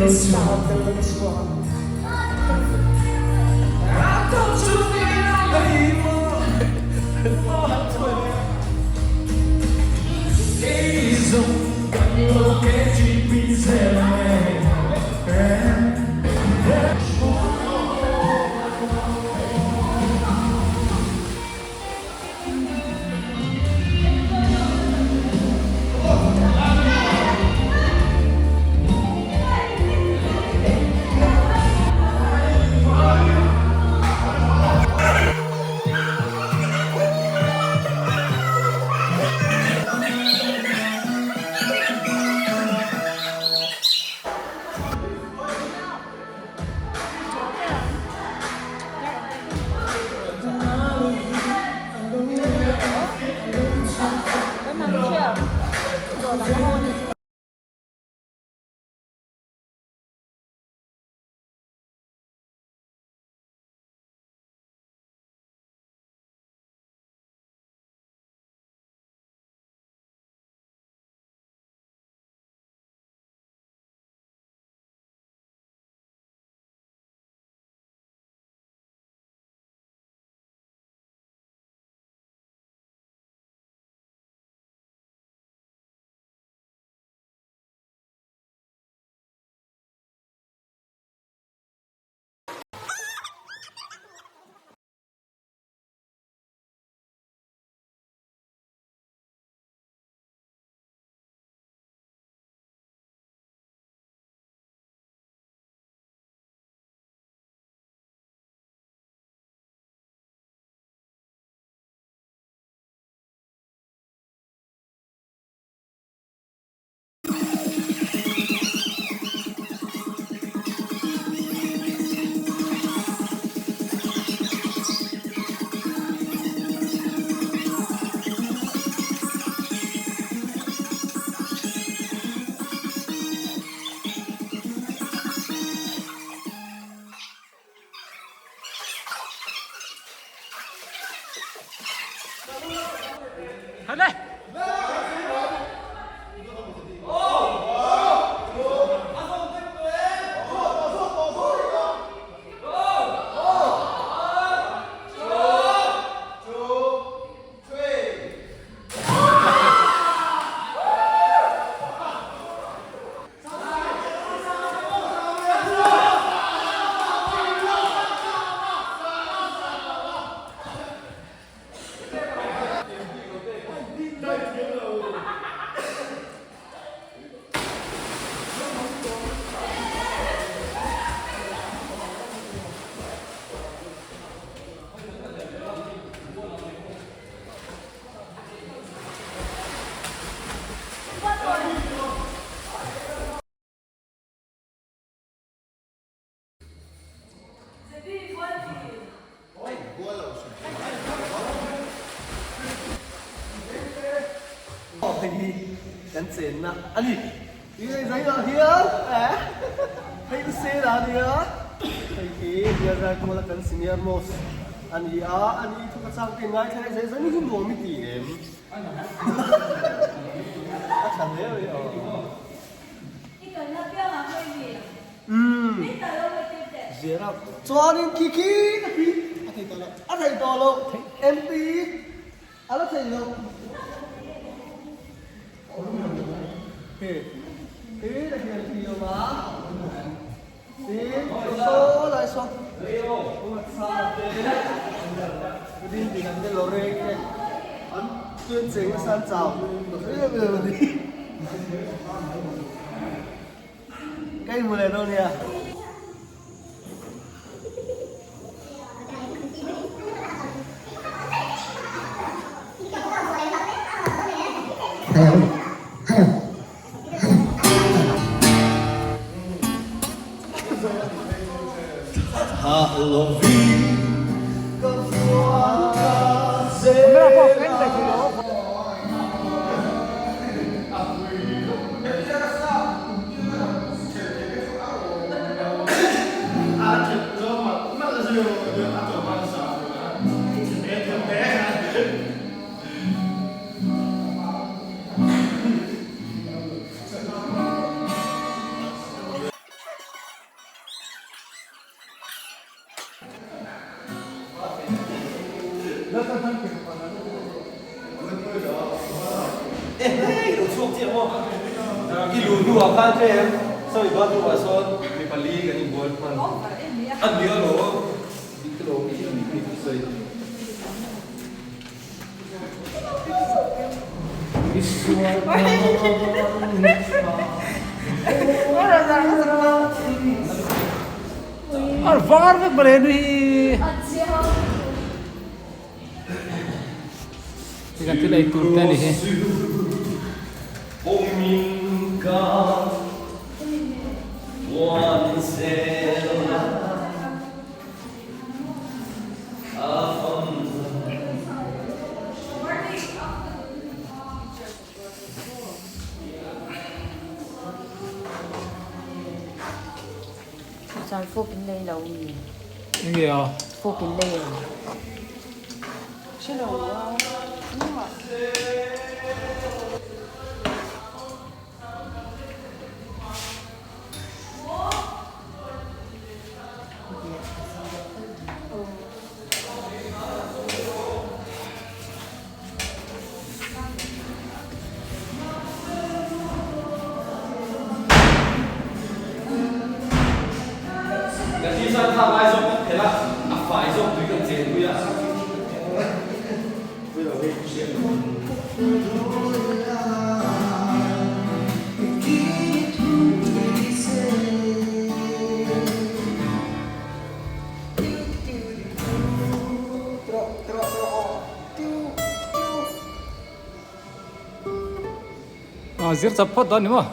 Hei hi kan chenna a ni. Zaiah hian hei u Sena a nia, hei hi Bialrai Kuala kan senior most a ni a, a ni thu ka chang te ngaithla leh zai zai hi nuam i ti em? A tha hle mai aw. Umm Zira chuanin khi khi ka khi a thei tawh lo a thei tawh lo MP a la thei lo he he ta hian khi awm a tin saw lai saw sa te din din an te loreng te an tuan cheng nasa an chau em em a ni. Ka inhmu leh dawn nia. chhuak chiah maw? I luh hnuah khan tlem sawi bathroom ah sawn mi pali kan inbual hman a ni alawm. Dik lo mi a nih nih sawi. Ar var vek mawle nu hi. Hi kan thil ei tur te a ni hi. Chuan fork in lei lo mi? Enge a? Fork in lei em? Hrelo a. Kan t-shirt thlak lai zawk kan phelh a, a fai zawk tui kan chen pui a. Zir chap phawt dawn ni maw?